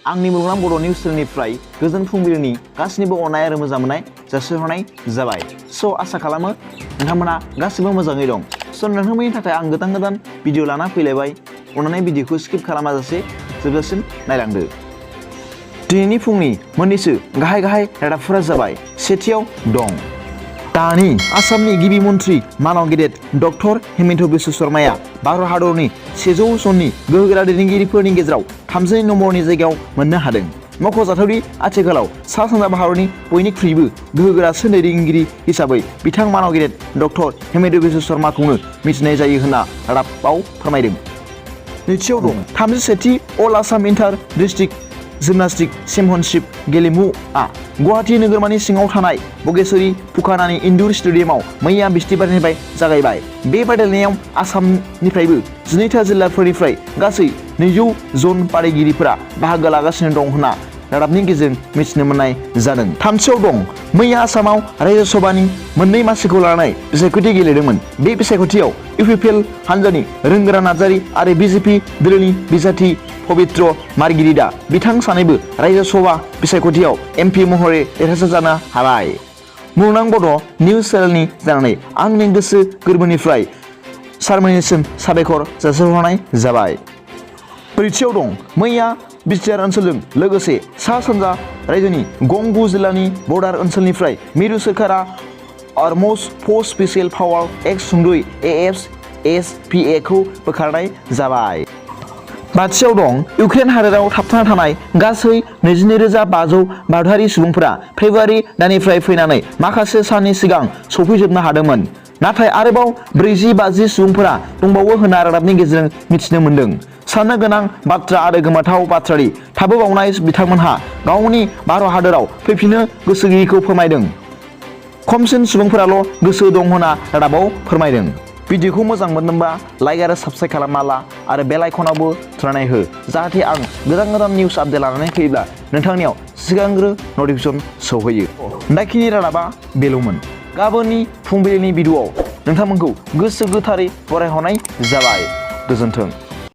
आंनि मुलुगनां बड' निउस चेनेलनिफ्राय गोजोन फुंबिलिनि गासिनिबो अननाय आरो मोजां मोननाय जासिहरनाय जाबाय। स' आसा खालामो नोंथांमोना गासिबो मोजाङै दं। स' नोंथांमोननि थाखाय आं गोदान भिडिअ लाना फैलायबाय। अन्नानै भिडिअखौ स्किप खालामाजासे जोबजासिम नायलांदो। दिनैनि फुंनि मोननैसो गाहाय रादाबफोरा जाबाय। सेथियाव दं दानि आसामनि गिबि मन्त्रि मानाव गेदेर डक्टर हिमन्त बिश्व शर्माया भारत हादरनि 100 जननि गोहोगोरा दैदेनगिरिफोरनि गेजेराव 30 नम्बरनि जायगायाव मोननो हादों। मख'जाथावदि आथिखालाव सा सानजा भारतनि बयनिख्रुइबो गोहोगोरासिन दैदेनगिरि हिसाबै बिथां मानाव गेदेर डक्टर हिमन्त बिश्व शर्माखौनो मिथिनाय जायो होनना रादाबाव फोरमायदों। नैथियाव दं 31थि all Assam inter district gymnastic championship गेलेमुआ गुवाहाटी नोगोरमानि सिङाव थानाय बगेश्वरी फुकानानि इनडोर स्टेडियामाव मैया बिस्थिबारनिफ्राय जागायबाय। बे बादायलायनायाव आसामनिफ्रायबो 12था जिल्लाफोरनिफ्राय गासै 200 जन बादायगिरिफोरा बाहागो लागासिनो दं होनना रादाबनि गेजेरजों मिथिनो मोननाय जादों। थामथियाव दं मैया आसामाव रायजो सभानि मोननै मासिखौ लानानै बिसायख'थि गेलेदोंमोन। बे बिसायख'थियाव इउपिपिएल हानजानि रोंगोरा नार्जारी आरो बिजेपि दोलोनि बिजाथि पबित्र मार्गिरिदा बिथां सानैबो रायजो सभा बिसायख'थियाव एमपि महरै देरहासार जानो हाबाय। मुलुगनां बड' निउस चेनेलनि जानानै आंनि गोसो गोरबोनिफ्राय सारमोननिसिम साबायखर जासिहरनाय जाबाय। ब्रैथियाव दं मैया बिटिआर ओनसोलजों लोगोसे सा सानजा रायजोनि गं 9 जिल्लानि बर्डार ओनसोलनिफ्राय मिरु सोरखारा आर्मस फर्स स्पेसियेल पावार एक्ट सुंद'यै AFSPA खौ बोखारनाय जाबाय। बाथियाव दं इउक्रेन हादोराव थाबथाना थानाय गासै 22,500 भारतारि सुबुंफोरा फेब्रुवारि दाननिफ्राय फैनानै माखासे साननि सिगां सफैजोबनो हादोंमोन। नाथाय आरोबाव 40-50 सुबुंफोरा दंबावो होनना रादाबनि गेजेरजों मिथिनो मोन्दों। साननो गोनां बाथ्रा आरो गोमोथाव बाथ्रानि थाबोबावनाय बिथांमोनहा गावनि भारत हादोराव फैफिननो गोसो गैयैखौ फोरमायदों। खमसिन सुबुंफोराल' गोसो दं होनना रादाबाव फोरमायदों। भिडिअखौ मोजां मोनदोंबा लाइक आरो साबस्क्राइब खालामना ला आरो बेल आइकनावबो थुनानै हो, जाहाथे आं गोदान निउस आपडेट लानानै फैयोब्ला नोंथांनियाव सिगांग्रो नटिफिकेसन सौहैयो। दाखिनि रादाबा बेल'मोन। गाबोननि फुंबिलिनि भिडिअआव नोंथांमोनखौ गोसो गोथारै बरायहरनाय जाबाय। गोजोन्थों।